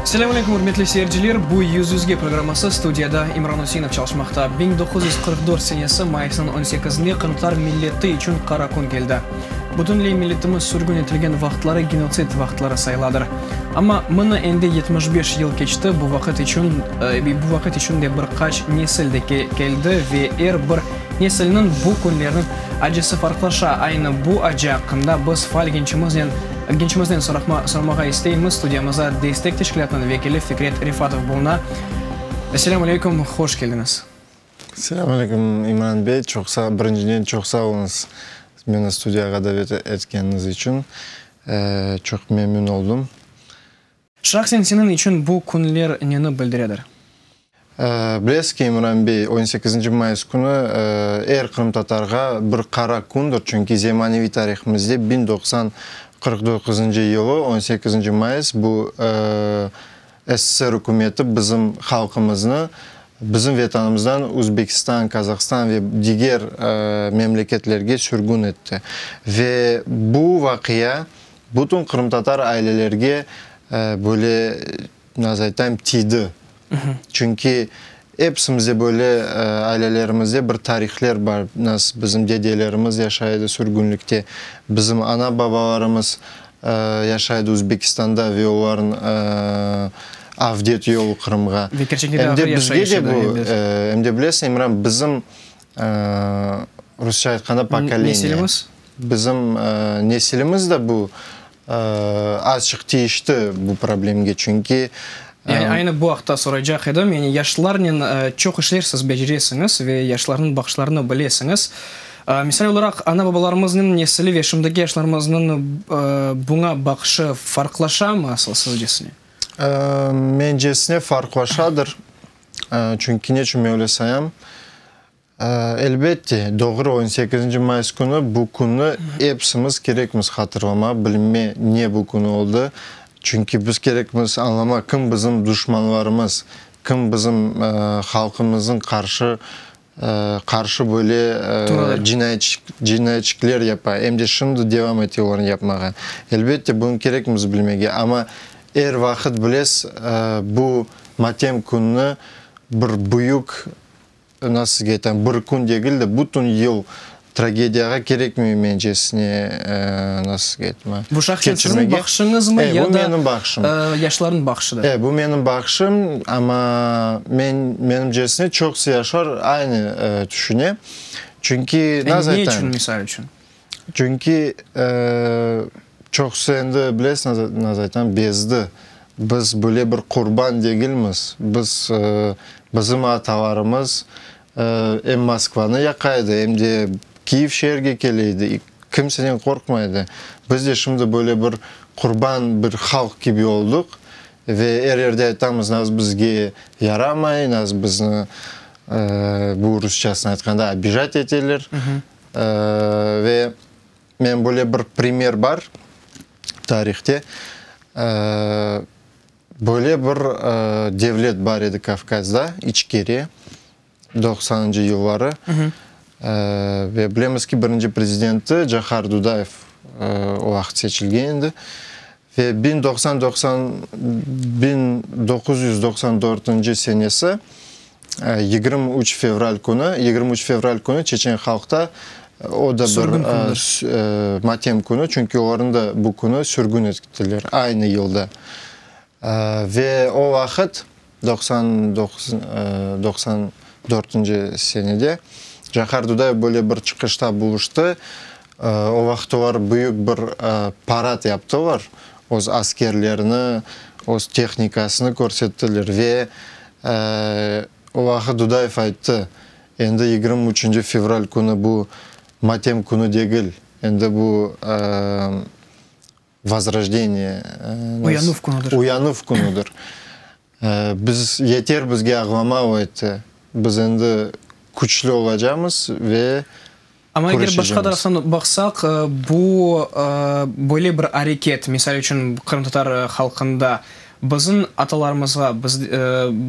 Selâm aleyküm, ürmetli seyirciler! Bu Yüz yüzge programması, studiyada İmran Üseinov çalışmaqta. 1944 senesi mayısnıñ on sekizinde qırımtatar milleti içün qara kün keldi. Bütünley milletimiz sürgün etilgen vaqıtları genotsid vaqıtları sayıladır. Amma mına endi 75 yıl keçti, bu vaqıt içün bu vaqıt içün de bir qaç nesil de keldi ve er bir nesilniñ bu künlerniñ acısı farqlaşa. Aynı bu acı aqqında biz faal gençimiznen gençimizden soramağa isteymiz. Studiyamızda Destek teşkilâtınıñ vekili Fikret Refatov buluna. Selâm aleyküm, hoş keldiñiz. Selâm aleyküm, İmran bey. Çoq sağ, birinciden çoq sağ oluñız meni studiyağa davet etkeniñiz içün. Çoq memnün oldum. Şahsen seniñ içün bu künler neni bildiredir? Bilesiz ki, İmran bey, on sekizinci mayıs künü er qırımtatarğa bir qara kündir, çünki zemaneviy tarihimizde 1099 yılı on sekizinci mayıs bu SSR ükümeti bizim halqımıznı bizim Vetanımızdan Özbekistan, Kazahstan ve diger memleketlerge sürgün etti. Ve bu vaqia bütün qırımtatar ailelerge böyle, nasıl aytayım, tiydi. Çünki episimizde böyle ailelerimizde bir tarihler bar. Nasıl bizim dedelerimiz yaşay edi sürgünlikte, bizim ana-babalarımız yaşay edi Özbekistanda ve olarnıñ avdet yolu Qırımğa. Ve kerçekten de ağır yaşayış edi, elbet. Em de bilesiñ, İmran, bizim, rusça aytqanda, pokoleniye. Nesilimiz. Bizim nesilimiz de bu azçıq tiyişti bu problemge, çünki. Yani aynı bu aqta soraycaq edim. Yani yaşlarnen çoq işler siz beceresiñiz ve yaşlarnıñ baqışlarını bilesiñiz. Misal olaraq, ana-babalarımıznıñ nesili ve şimdiki yaşlarımıznıñ buña baqışı farqlaşamı asıl sizcesine? Mencesine farqlaşadır. Çünki neçün men öyle sayam? Elbette, doğru, on sekizinci mayıs künü bu künni epsimiz kerekmiz hatırlama, bilme ne bu kün oldı. Çünki biz kerekmiz añlama, kim bizim duşmanlarımız, kim bizim halqımıznıñ qarşı qarşı böyle cinayetçikler yapa, em de şimdi devam ete olarnı yapmağa. Elbette, bunı kerekmiz bilmege, amma er vaqıt bilesiz, bu matem künni bir büyük Nasıl sizge aytam, bir kün degil de, bütün yıl tragediyağa kerekmey mencesine, nasıl sizge aytma, Bu şahsen siziñ baqışıñızmı ya da bu menim baqışım. Yaşlarnıñ baqışıdır? E, bu menim baqışım, amma men, menimcesine çoqusı yaşlar aynı tüşüne. Çünki, nasıl aytam. Ne içün, misal içün? Çünki çoqusı endi, bilesiñiz, nasıl aytam, bezdi. Biz böyle bir qurban degilmiz. Biz, bizim atalarımız em Moskvanı yaqa edi, em de Kiyev şeerge kele edi, kimseden qorqmay edi. Biz de şimdi böyle bir qurban bir halq kibi olduq ve er yerde aytamız, nasıl bizge yaramay, nasıl bizni, bu rusçasını aytqanda, obijat eteler. Ve men böyle bir primer bar tarihte. Böyle bir devlet bar edi Kavkazda, İçkeriya, doqsanıncı yılları. Ve bilemiz ki, birinci prezidenti Cahar Dudayev o vaqıt seçilgen edi. Ve 1994 senesi 23 fevral künü, 23 fevral künü çeçen halqta o da bir matem künü, çünki olarnı da bu künü sürgün ettiler, aynı yılda. Ve o vaqıt, 94 senede, Cahar Dudayev böyle bir çıqışta buluştı, o vaqıt olar büyük bir parad yaptılar, öz askerlerini, öz tehnikasını körsettiler ve o vaqıt Dudayev ayttı, endi 23 fevral künü bu matem künü degil, endi bu vozrojdeniye, Uyanuv künüdir. Uyanuv künüdir. Biz, yeter bizge ağlama, o ayttı, biz endi küçlü olacamız ve Amma eger başqa taraftan baqsaq, bu böyle bir areket, misal içün, qırımtatar halqında bizim atalarımızğa,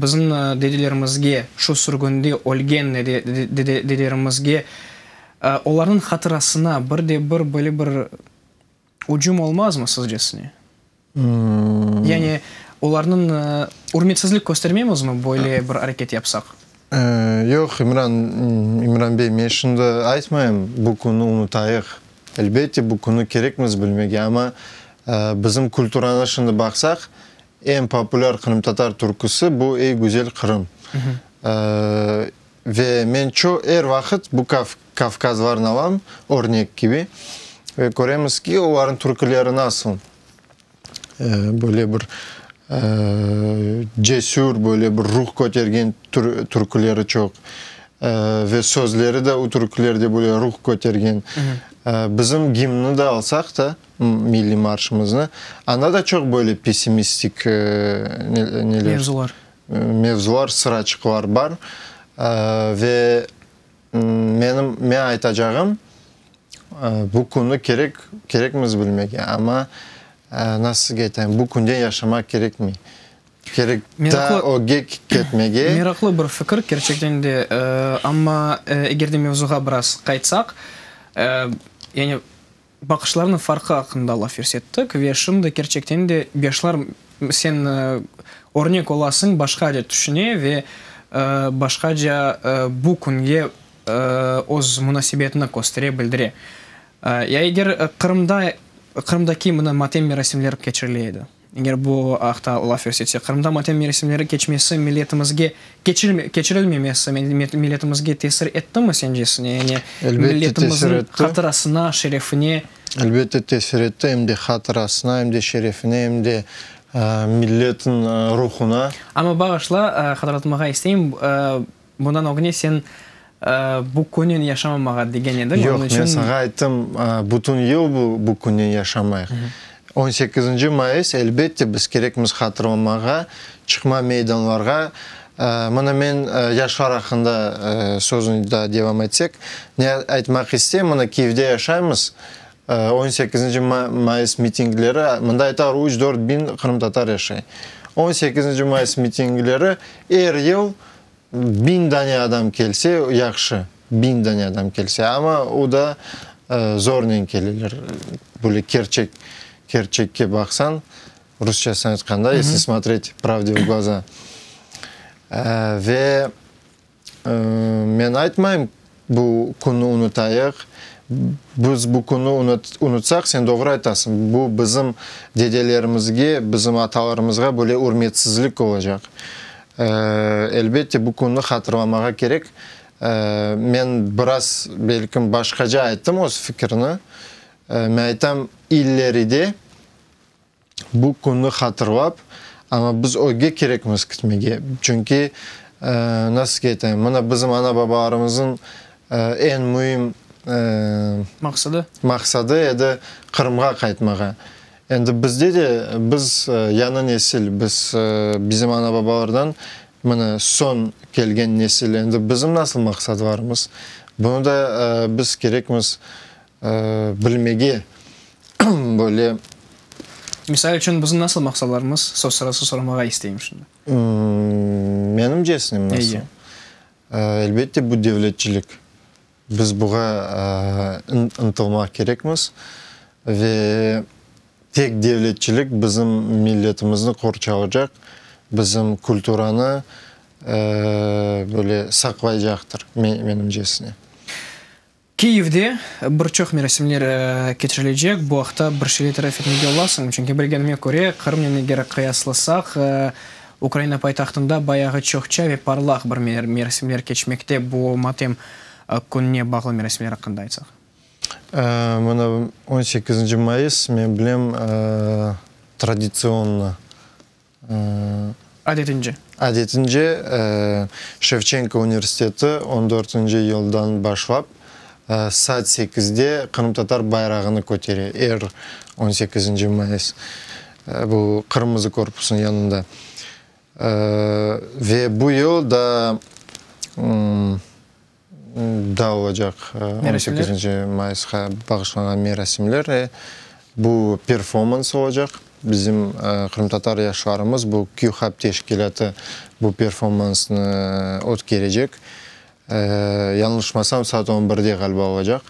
bizim dedelerimizge, şu sürgünde ölgen dedelerimizge, olarnıñ hatırasına bir de bir böyle bir ücüm olmazmı sizcesine? Yani. Olarnıñ ürmetsizlik köstermemizmi böyle bir areket yapsaq? Yoq, İmran, İmran bey, men şimdi aytmayım, bu künni unutayıq. Elbette, bu künni kerekmiz bilmege, amma bizim kulturanı şimdi baqsaq, eñ populâr qırımtatar türküsi bu Ey güzel Qırım. Ve men ço er vaqıt bu kavkazlarnı alam, örnek kibi, ve köremiz ki, olarnıñ türküleri nasıl. Böyle bir cesür, böyle bir ruh kötergen türküleri çoq. Ve sözleri de o türkülerde böyle ruh kötergen. Bizim gimnni de alsaq da, milliy marşımıznı, anda da çoq böyle pessimistik neler, mevzular, mevzular, sıraçıqlar bar. Ve menim, men aytacağım, Bu künni kerek, kerekmiz bilmege, amma, nasıl sizge aytayım, bu künden yaşamaq kerekmey. Kerek daa ögge ketmege. Meraqlı bir fikir, kerçekten de, amma eger de mevzuğa biraz qaytsaq, yani baqışlarnıñ farqı aqqında laf yürsettik ve şimdi kerçekten de yaşlar, sen örnek olasıñ, başqaca tüşüne ve başqaca bu künge öz munasebetini köstere, bildire. Ya eger Qırımda, Qırımdaki mına matem merasimleri keçirile edi, eger bu aqta laf yürsetsek, Qırımda matem merasimleri keçmesi milletimizge, keçirilmemesi milletimizge tesir ettimi sencesine, yani milletimizniñ hatırasına, şerefine? Elbette tesir etti, em de hatırasına, em de şerefine, em de milletniñ ruhuna. Amma bağışla, hatırlatmağa isteyim, Bundan ögüne sen bu künnen yaşamamağa degen ediñ, Yoq, men saña ayttım, bütün yıl bu künnen yaşamayıq. On sekizinci mayıs, elbette, biz kerekmiz hatırlamağa, çıqma meydanlarğa. Mına men yaşlar aqqında sözüni daa devam etsek, ne aytmaq isteyim, mına Kiyevde yaşaymız, on sekizinci mayıs mitingleri, mında aytalar, üç, dört biñ qırımtatar yaşay. On sekizinci mayıs mitingleri er yıl Biñ dane adam kelse, yahşı, biñ dane adam kelse, amma o da zornen keleler. Böyle kerçek, kerçekke baqsañ, rusçasını aytqanda, esli smotret pravde v glaza. Ve men aytmayım, bu künni unutayıq. Biz bu künni unutsaq, sen doğru aytasıñ, bu bizim dedelerimizge, bizim atalarımızğa böyle ürmetsizlik olacaq. Elbette, bu künni hatırlamağa kerek. Men biraz, belkim, başqaca ayttım öz fikirni. Men aytam, ileride bu künni hatırlap, amma biz ögge kerekmiz ketmege. Çünki, nasıl sizge aytayım, mına bizim ana-babalarımıznıñ eñ müim maqsadı maqsadı edi Qırımğa qaytmağa. Endi bizde de, biz yañı nesil, biz bizim ana-babalardan mına soñ kelgen nesil, endi bizim nasıl maqsadlarımız, bunı da biz kerekmiz bilmege, böyle. Misal içün, bizim nasıl maqsadlarımız, söz sırası soramağa isteyim şimdi. Menimcesine nasıl? Elbette, bu devletçilik. Biz buğa ıntılmaq kerekmiz ve tek devletçilik bizim milletimizni qorçalacaq, bizim kulturanı böyle saqlaycaqtır, menimcesine. Kiyevde bir çoq merasimler keçirilecek. Bu aqta bir şeyler tarif etmege olasıñmı? Çünki bilgenime köre, Qırımnen eger qıyaslasaq, Ukraina paytahtında bayağı çoqça ve parlaq bir merasimler keçmekte. Bu matem kününe bağlı merasimler aqqında aytsaq. Mına on sekizinci mayıs, men bilem, traditsionno Adetince. Adetince, Şevçenko universiteti on dörtünci yıldan başlap saat sekizde qırımtatar bayrağını kötere er on sekizinci mayıs, bu Qırmızı korpusnıñ yanında. Ve bu yıl da Da olacaq on sekizinci mayısqa bağışlanğan merasimler. Bu performans olacaq. Bizim qırımtatar yaşlarımız, bu QHub teşkilâtı bu performansnı ötkerecek. Yañlışmasam, saat on birde ğaliba olacaq.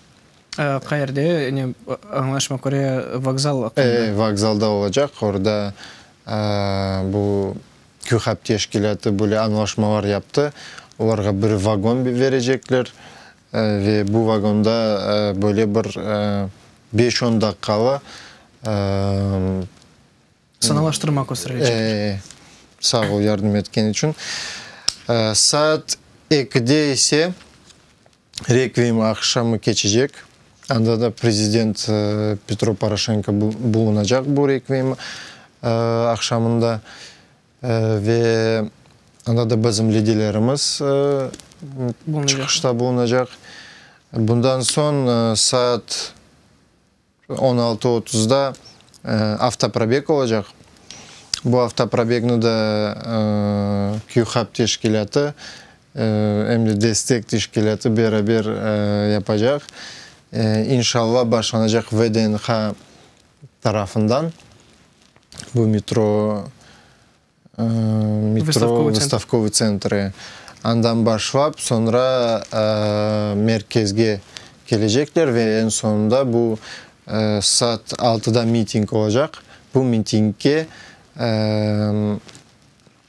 Qayerde? Añlaşma köre, vokzal aqqında. Vokzalda olacaq. Orada. Bu QHAP teşkilâtı böyle añlaşmalar yaptı, olarğa bir vagon berecekler ve bu vagonda böyle bir beş-on daqqalı Sanalaştırma kösterilecektir. Sağ ol yardım etken içün. Saat ekide ise Rekviyem aqşamı keçecek. Anda da prezident Petro Poroşenko bulunacaq bu rekviyem aqşamında. Ve anda da bizim liderlerimiz çıqışta bulunacaq. Bundan soñ saat On altı otuzda avtoprobeg olacaq. Bu avtoprobegni de QHAP teşkilâtı em de Destek teşkilâtı beraber yapacaq. İnşallah başlanacaq VDNH tarafından bu metro Metro Vystavkovıy tsentri. Andan başlap, soñra merkezge kelecekler ve eñ soñunda bu saat altıda miting olacaq. Bu mitingge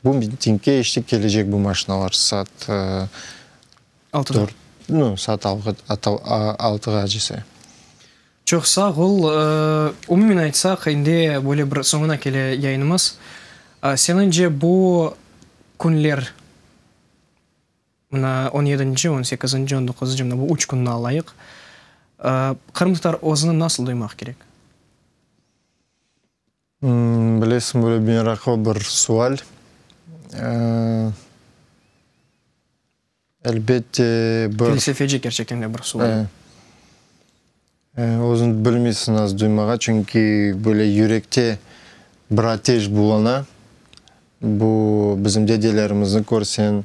bu mitingge işte kelecek bu maşinalar saat Altıda. Nu, saat altığa cese. Çoq sağ ol. Umumen aytsaq, endi böyle bir soñuna kele yayınımız. Seniñce bu künler, mına on yedinci, on sekizinci, on doquzıncı, mına bu üç künni alayıq, qırımtatar özüni nasıl duymaq kerek? Bilesiñ, böyle meraqlı bir sual. Elbette, bir... Felsefeci kerçekten de bir sual. Özüñ bilmeysiñ az duymağa, çünki böyle yürekte bir ateş bulana. Bu bizim dedelerimizni körseñ,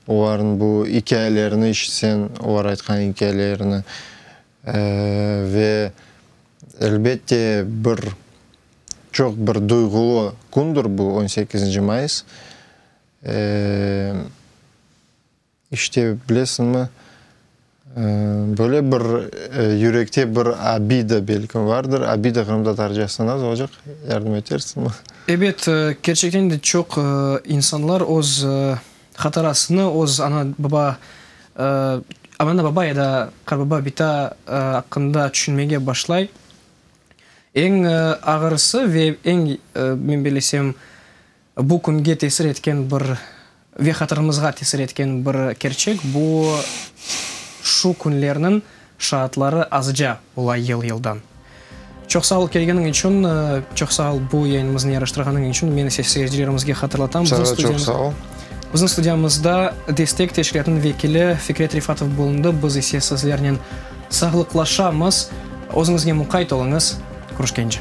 olarnıñ bu ikâyelerini işitseñ, olar aytqan ikâyelerini ve elbette bir çoq bir duyğulı kündir bu on sekizinci mayıs. İşte, bilesiñmi, böyle bir yürekte bir abida belki vardır. Abida qırımtatarcası nasıl olacaq? Yardım etersiñmi? Ebet, kerçekten de çoq insanlar öz hatırasını, öz ana-baba, ana-baba ya da qarbaba, bita aqqında tüşünmege başlay. Eñ ağırısı ve eñ, men bellesem, Bu künge tesir etken bir ve hatırımızğa tesir etken bir kerçek, bu şu künlerniñ şaatları azca ola yıl-yıldan. Çoq sağ ol kelgeniñ içün, çoq sağ ol bu yayınımıznı yaraştırğanıñ içün. Men ise seyircilerimizge hatırlatam, Saña çoq sağ ol. Bizim studiyamızda Destek teşkilâtınıñ vekili Fikret Refatov bulundı, biz ise sizlernen sağlıqlaşamız. Özüñizge muqayt oluñız. Körüşkence.